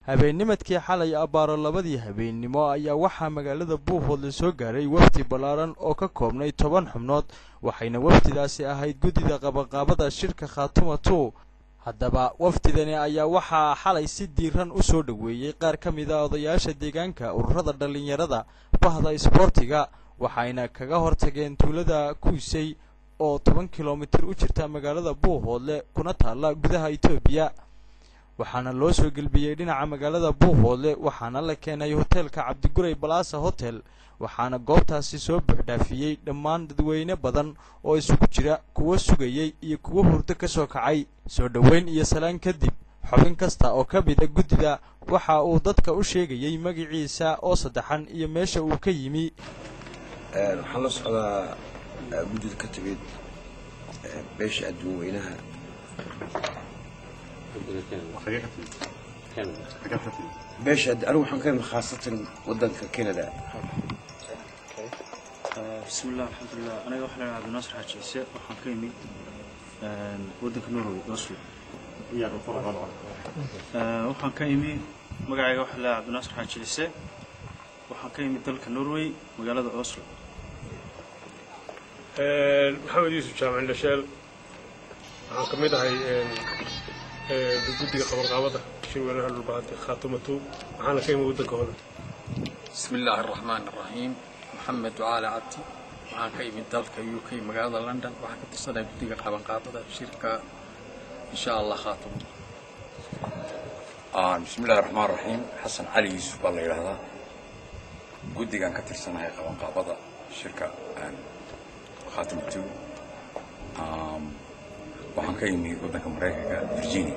Habeennimadkii xalay abbaaro 2dii habeennimo ayaa waxaa magaalada Buuhoodle soo gaaray wafdi ballaaran oo ka koobnay 10 xubnood, waxayna wafdidaasi ahayd guddida qabanqaabada shirka Khaatuma Two. Haddaba wafdidani ayaa waxaa xalay si diiran u soo dhoweeyey qaar ka mid a odayaasha deegaanka, ururada dhallinyarada, bahda isboortiga, waxayna kaga hortageen tuulada Kuusey oo 10 kilomitir u jirta magaalada Buuhoodle kuna taalla gudaha Itoobiya. Waxaana loo soo gelbiyey dhinaca magaalada Buuhoodle, waxaana la keenay hoteelka Cabdiguray Plaza Hotel, waxaana goobtaasi soo buuxdhaafiyey dhammaan dadweyne badan oo isugu jira kuwo sugayey iyo kuwo hurdo ka soo kacay. Soo dhoweyn iyo salaan kadib, xubin kasta oo ka mida guddida waxa uu dadka u sheegayey magaciisa oo saddexan iyo meesha uu ka yimi. Waxaan la socdaa guddida ka timid beesha adduun weynaha. Beesha anigu waxaan ka imid khaasatan waddanka Canada. Bismillah, alxamdulilah. Aniga waxaa la dhaha Cabdinaasir Xaaji Ciise, waxaan ka imid waddanka Norway, Oslo. Waxaan ka imi, magacayga waxaa la dhaha Cabdinaasir Xaaji Ciise, waxaan ka imid dalka Norway, magaalada Oslo. Maxamed Yuusuf Jaamac Indhasheel, waxaan ka mid ahay guddiga qabanqaabada shirweynaha Dhulbahante Khaatuma Two, waxaana ka imid waddanka Holland. Bismi illaahi araxmaan araxiim. Maxamed Ducaale Cabdi, waxaan ka imid dalka UK, magaalada London. Waxaan ka tirsanahay guddiga qabanqaabada shirka, insha Allah, Khaatuma. Bismi illahi raxmaan raxiim. Xasan Cali Yuusuf baa la yidhaahdaa, guddigaan ka tirsanahay qabanqaabada shirka Khaatuma Two. Waxaan ka imi waddanka Maraykanka, Virginia.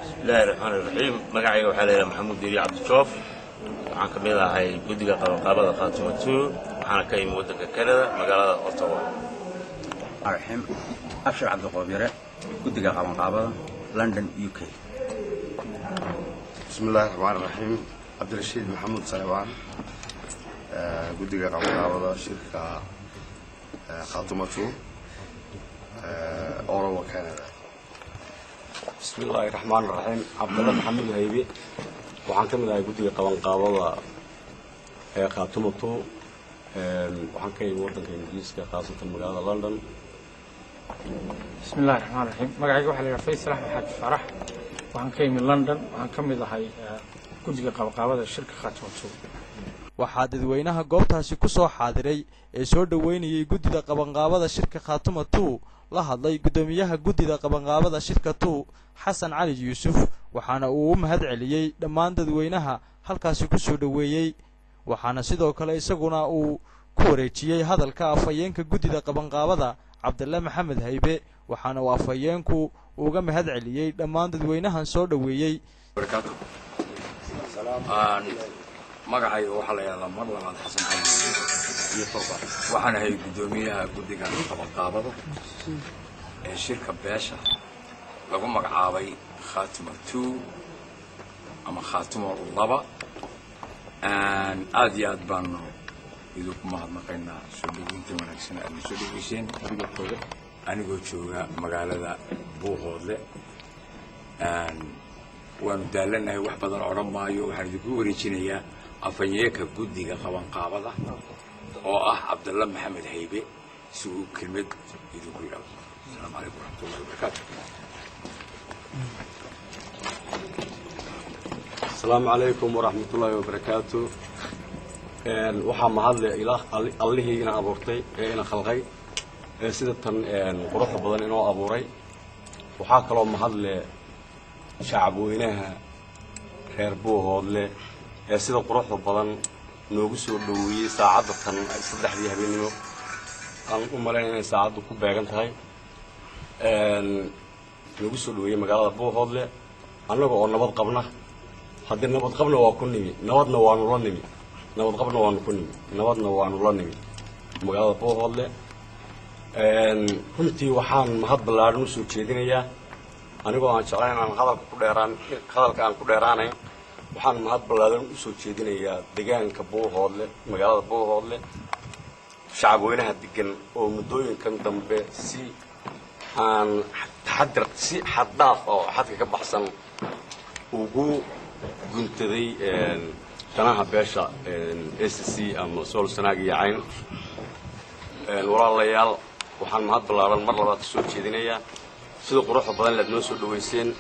Bismillahi raxmaan iraxiim. Magacayga waxaa la yidhaha Maxamuud Diiri Cabdijoof, waxaan ka mid ahay guddiga qabanqaabada Khaatuma Two, waxaana ka imi waddanka Canada, magaalada Ottawa. Raxiim, Abshir Cabdiqoobyare, guddiga qabanqaabada, London, UK. Bismi illahi raxmaan raxiim. Cabdirashiid Maxamuud Salebaan, guddiga qabanqaabada shirka Khaatuma Two, Ottawa, Canada. Bismi illaahi raxmaan raxiim. Cabdalla Maxamuud Haybe, waxaan ka mid ahay guddiga qabanqaabada ee Khaatuma Two. Waxaan ka imi waddanka Ingiriiska, khaasatan magaalada London. Bismi illahi raxmaan raxiim. Magacayga waxaa la yidhaha Faysal Axmed Xaaji Faarax, waxaan ka imi London, waxaan ka mid ahay guddiga qabanqaabada shirka Khaatuma Two. Waxaa dadweynaha goobtaasi ku soo xaadiray ee soo dhoweynayay guddida qabanqaabada shirka Khaatuma Two la hadlay guddoomiyaha guddida qabanqaabada shirka Two, Xasan Cali Yuusuf, waxaana uu u mahad celiyey dhammaan dadweynaha halkaasi ku soo dhoweeyey. Waxaana sidoo kale isaguna uu ku wareejiyey hadalka afhayeenka guddida qabanqaabada, Cabdille Maxamed Haybe, waxaana uu afhayeenku uga mahad celiyey dhammaan dadweynahan soo dhoweeyey. Barakaatu. Magacayga waxaa la yidhahdaa mar labaad Xasan Cali Yuusuf, waxaan ahay guddoomiyaha guddiga qabanqaabada ee shirka beesha lagu magacaabay Khaatuma Two ama Khaatuma 2. Aad iyo aad baanu idinku mahadnaqaynaa soo dhoweynta wanaagsan aad na soo dhoweyseen. Anigoo jooga magaalada Buuhoodle, waanu daalanahay, wax badan odhan maayo. Waxaan idinku wareejinayaa afhayeeka guddiga qabanqaabada oo ah Cabdalla Maxamed Haybe si uu kelmad idinku yidhahdo. Asalaamu calaykum waraxmatullahi wabarakaatu. Asalaamu calaykum waraxmatullaahi wabarakaatu. Waxaa mahadle ilaah, allihii ina abuurtay ee ina khalqay ee sida tan quruxda badan inoo abuuray. Waxaa kaloo mahadle shacabweynaha reer Buuhoodle ee sida quruxda badan noogu soo dhoweeyey saacadda tan 3dii habeennimo aan u malayn inay saacaddu ku beegan tahay, noogu soo dhoweeyey magaalada Buuhoodle annaga oo nabad qabna. Haddii nabad qabna waa ku nimi, nabadna waanu la nimi, nabad qabna waanu ku nimi, nabadna waanu la nimi magaalada Buuhoodle. Runtii waxaan mahad ballaadhan usoo jeedinayaa, anigoo aan jeclayn aan hadalka ku dheeraan, hadalka aan ku dheeraanayn, waxaan mahad ballaadhan usoo jeedinayaa deegaanka Buuhoodle, magaalada Buuhoodle, shacabweynaha degan oo muddooyinkan dambe si aan taxadir, si xad dhaaf oo xadka ka baxsan. Ugu guntaday danaha beesha SSC ama Sool, Sanaag iyo Cayn. Walaalayaal, waxaan mahad ballaaran mar labaad ka soo jeedinayaa sida quruxda badan lead noo soo dhowayseen.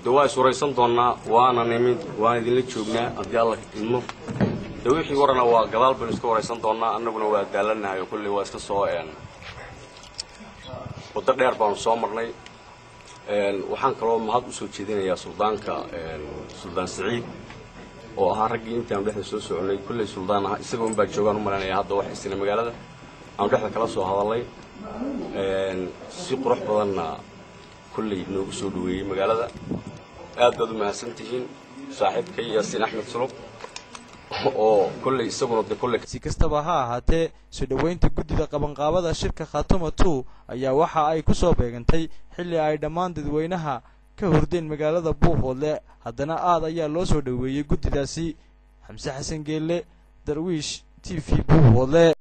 De waa is waraysan doonnaa, waana nimid, waan idinla joognaa haddii Alla idmo. De wixii warana waa gadaal baynu iska waraysan doonnaa. Annaguna waa daalanahay oo kolley waa iska soo waddo dheer baanu soo marnay. Waxaan kaloo mahad u soo jeedinayaa suldaanka, Suldaan Siciid, oo ahaa raggii intaanu dhexda soo soconay. Kolley suldaan aha isaga unbaa joogaan u malaynaya hadda wax isna magaalada aanu dhexda kala soo hadallay, si qurux badanna kolley noogu soo dhaweeyey magaalada. Aad baad u mahadsan tihiin. Saaxiibkay Yaasiin Axmed Sulub oo kolley isaguna de kolley Si kastaba ha ahaatee, soo dhoweynta guddida qabanqaabada shirka Khaatuma Two ayaa waxa ay ku soo beegantay xilli ay dhammaan dadweynaha ka hordeen magaalada Buuhoodle. Haddana aad ayaa loo soo dhoweeyey guddidaasi. Xamse Xasan Geelle, Darwiish TV, Buuhoodle.